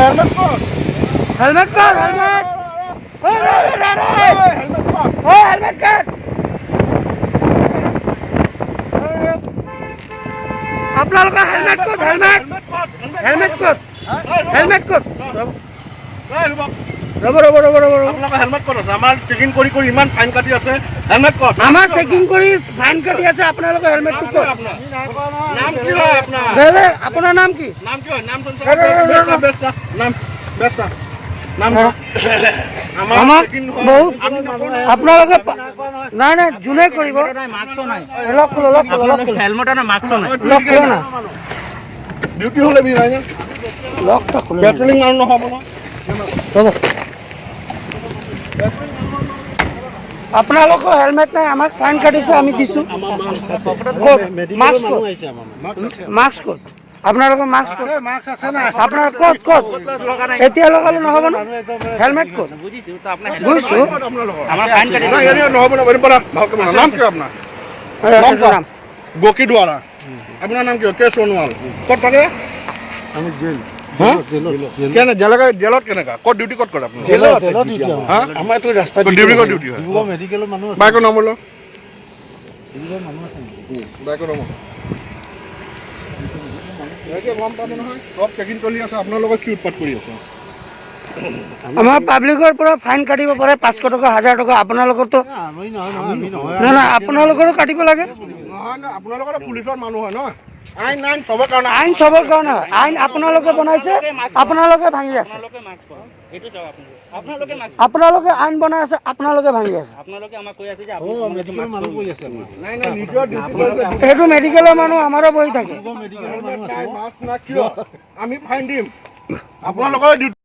Helmet ক'ত? Helmet ক'ত? Helmet? Helmet ক'ত? ঐ, হেলমেট ক'ত? আপোনালোকৰ হেলমেট ক'ত? হেলমেট? ক'ত? হেলমেট ক'ত? হেলমেট ক'ত? এই, ৰ'ব। ৰ'ব, ৰ'ব, ৰ'ব, ৰ'ব, ৰ'ব। আপোনালোকৰ হেলমেট ক'ত আছে? আমাৰ চেকিং কৰি কৰি ইমান ফাইন কাটি আছে, হেলমেট ক'ত? আমাৰ চেকিং কৰি ফাইন কাটি আছে, আপোনালোকৰ হেলমেটটো ক'ত? আপোনাৰ নাম কি হয় আপোনাৰ? দাদা, আপোনাৰ নাম কি? নাম কি হয়? নাম? ৰ, ৰ, ৰ, ৰ। বেচা নাম, বেচা নাম। আমাৰ আমাক চেকিং হয়। বহুত আমি নকৰোঁ। আপোনালোকে নাই নাই, যোনে কৰিব। মাস্কো নাই। লক খোলো, লক খোলো, লক খোলো। হেলমেট নাই, মাস্কো নাই। লক খোলো না। ডিউটি হ'লে বি নাই। লকটা খোলো। পেট্ৰলিং মানুহ নহ'ব নহয়। ৰ'ব, আপোনালোকৰ হেলমেট নাই, আমাক ফাইন কাটিছে, আমি দিছোঁ। ক'ত মাস্ক? ক'ত মাস্ক? ক'ত আপোনালোকৰ মাস্ক? ক'ত আপোনাৰ? ক'ত, ক'ত? এতিয়া লগালে নহ'ব ন। হেলমেট ক'ত? বুজিছো তো আপোনাৰ। বুজিছো। আপোনালোকৰ আমাৰ ফাইন কাটিছে। নাই, এনেই নহ'ব নহয়। ব'লা, ভালকে বনা। নাম কি আপোনাৰ? নাম কোৱা। নাম? গকি দুৱাৰা। আপোনাৰ নাম কি? কে সোণোৱাল। ক'ত থাকে? আমি জেল। হা? কেনে জেলেকা? জেলত কেনেকা? ক'ত ডিউটি, ক'ত কৰে আপুনি? জেলত ডিউটি। হা? আমাৰ এইটো ৰাস্তা। ডিব্ৰুগড় ডিউটি হয়। ডিব্ৰুগড় মেডিকেলৰ মানুহ আছে। বাইকৰ নম্বৰ লওক। ডিব্ৰুগড় মানুহ আছে নেকি? বাইকৰ নম্বৰ। এতিয়া গম পাব নহয়, চব চেকিং চলি আছে, আপোনালোকৰ কি উৎপাত কৰি আছে? আমাৰ পাব্লিকৰ পৰা ফাইন কাটিব পাৰে 500 টকা, 1000 টকা, আপোনালোকৰতো আমি নহয় নহয়, আমি নহয়। নাই নাই, আপোনালোকৰো কাটিব লাগে। নহয় নহয়, আপোনালোকৰ পুলিচৰ মানুহ হয় নহয়? আইন আইন চবৰ কাৰণে। আইন চবৰ কাৰণে হয়। আইন আপোনালোকে বনাইছে, আপোনালোকে ভাঙি আছে। আপোনালোকে মাস্ক পৰক, এইটো চাওক। আপোনালোকে মাস্ক আপোনালোকে আইন বনাই আছে, আপোনালোকে ভাঙি আছে। আপোনালোকে আমাক কৈ আছে যে অ আপুনি মেডিকেলৰ মানুহ বহি আছে আমাৰ। নাই নাই, নিজৰ ডিউটি কৰিছে। সেইটো মেডিকেলৰ মানুহ আমাৰো বহি থাকে। ডিব্ৰুগড় মেডিকেলৰ মানুহ আছে। মাস্ক নাই কিয়? আমি ফাইন দিম, আপোনালোকৰ ডিউটি।